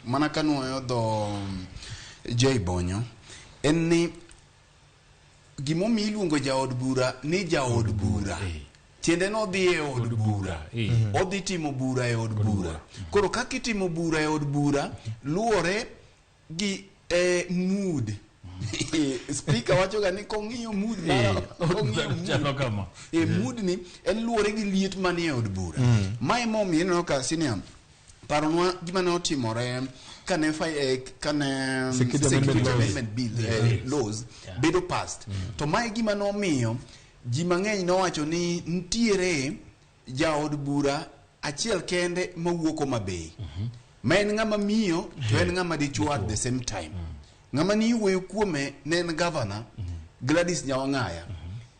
mana kanuoyo dho Jay Bonyo en ni gimomiyo iluongo jaod bura ni jaod bura tiende nodhi e od bura, odhi timo bura e od bura. Koro kaka itimo bura e od bura luwore gi mood. Speaker wacho ga ni kong'iyo mood mar kong'iyo mood Chalo kama. E mood ni en luwore gi liet manie od bura. Mae emomiyo ineno ka senior paronwa gima ne otimore kane kane Security Amendment Laws. Amendment Bill laws bedo passed. To mae gima nomiyo ji mang'eny nowacho ni nitiere jaod bura achiel kende mawuok Homa Bay ma en ng'ama miyo to en ng'ama dichuo at the same time. Ng'ama ni iwuoyo kuome ne en governor Gladys Nyawang'aya.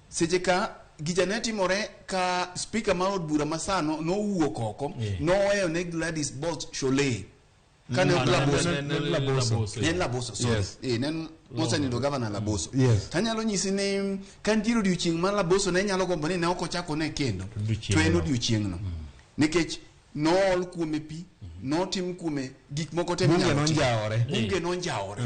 Seche ka gicha ne timore ka speaker mar od bura masano nowuok oko, noweyo ne Gladys Boss Shollei kane ok Laboso. Ne en Laboso. Ne en Laboso, sorry. Yes. Ne en mosenindo governor Laboso. Tanyalo nyisi ni ka nitiere odiochieng' ma Laboso ne nyalo gombo ni ne ok ochako ne kendo, to en odiochieng'no. Nikech nool kuome pi, notim kuome gik moko te Bunge minyalo tim. nonjawore. Bunge nonjawore.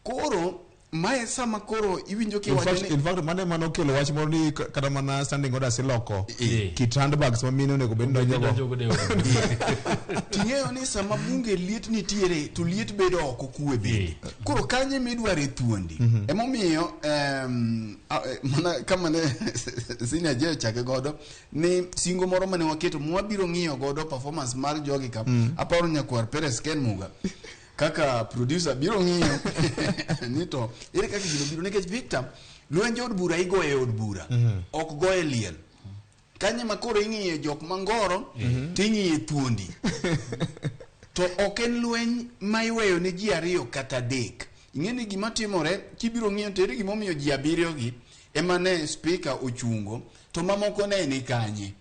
Koro mae sama koro iwinjo In kiwacho fact, ni in fact mano ema nokelo wach moro ni kata mana standing orders iloko kit handbags ma mine onego bed ni donjogo. Donjogo e od bura. Ting'eyo ni sama bunge liet nitiere to liet bedo oko kuwe bende. Koro kanyo ema idware thuondi. Emomiyo mana kama ne Senior J ochake godo ni singo moro mane waketo mwabiro ng'iyo godo performance mar jogi ka, aparo nyakwar Perez Ken Muga kaka producer biro ng'iyo ni to ere kaka gino biro, nikech Victor, lwenj od bura igoyo e od bura, ok goye liel. Kanyo ma koro ing'iye jok mangoro ting'iye thuondi, to ok en lweny ma iweyo ne ji ariyo kata adek. Ing'e ni gima timore kibiro ng'iyo to ere gimomiyo ji abiriyo gi ema ne speaker ochungo to mamoko ne ni kanye?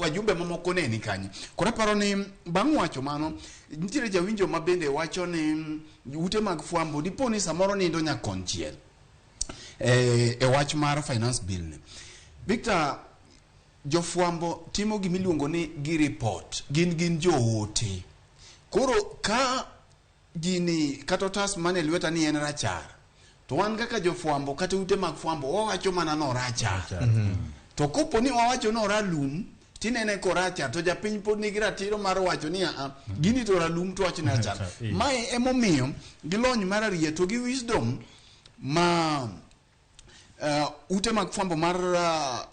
Wajumbe mamoko ne ni kanye? Koro aparo ni bang' wacho mano, nitiere jawinjo ma bende wacho ni ute mag fwambo dipo ni samoro nindo nyakonchiel e wach mar finance bill ni. Victor, jofwambo timo gimiluongo ni gi report, gin joote. Koro ka gini kata otas mane lweta ni en rachar, to wan kaka jofwambo kata ute mag fwambo wawacho mana no rachar. To kopo ni wawacho no ralum, tinene korachar, to japiny pod nigi ratiro mar wacho ni a gini to ralum to wacho ni rachar. Mae emomiyo gi lony mar ariya to gi wisdom ma ute mag fwambo mar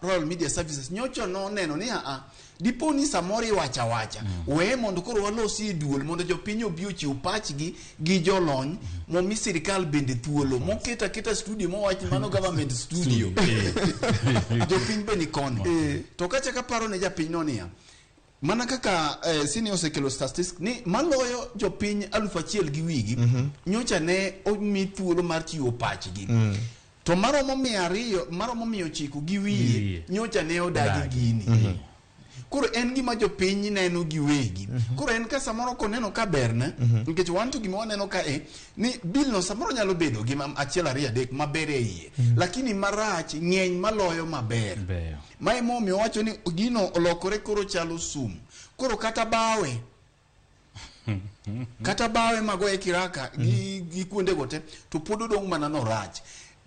Royal Media Services nyocha noneno ni a dipo ni samoro iwacho awacha, we mondo koro walosi e duol mondo jopiny obi ochiw pachgi gi jolony momi sirikal bende thuolo moketo aketa studio mowach ni mano government studio, jopiny be ni koni. To kachako aparo ne japiny no niya, mana kaka sini osekelo statistics ni maloyo jopiny 1000 gi wigi nyocha ne omi thuolo mar chiwo pachgi, to maromo 200 maromo 900 gi wiye nyocha ne odagi gini. Koro en gima jopiny neno giwegi. Koro en ka samoro koneno ka berne, nikech wan to gima waneno ka ni bill no samoro nyalo bedo gima 1 2 3 maber e iye, lakini marach ng'eny maloyo maber. Ma emomiyo wacho ni gino olokore koro chalo sum. Koro kata bawe magoye kiraka gi kuondego te to pod odong' mana norach.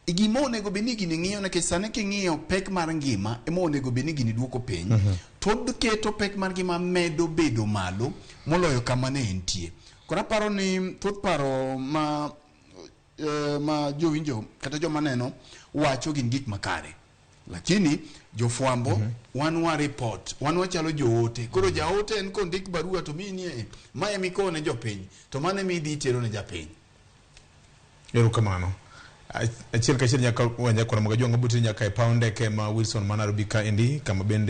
Gima onego bed ni gini ng'iyo, nikech sani king'iyo pek mar ngima ema onego bed ni gini duoko piny, to keto pek mar ngima medo bedo malo moloyo kama ne entie. Koro aparo ni thoth paro ma jowinjo kata joma neno wacho gin gik makare, lakini jofwambo wan wa report, wan wachalo joote. Koro jaote en kondik barua to miyi mae mikone jopiny, to mano ema idhi itero ne japiny. Erokamano. Achiel kachiel nyaka wanya kora magajuang' abuti nyaka e paw ndeke ma Wilson ma Nairobi ka endi kama bende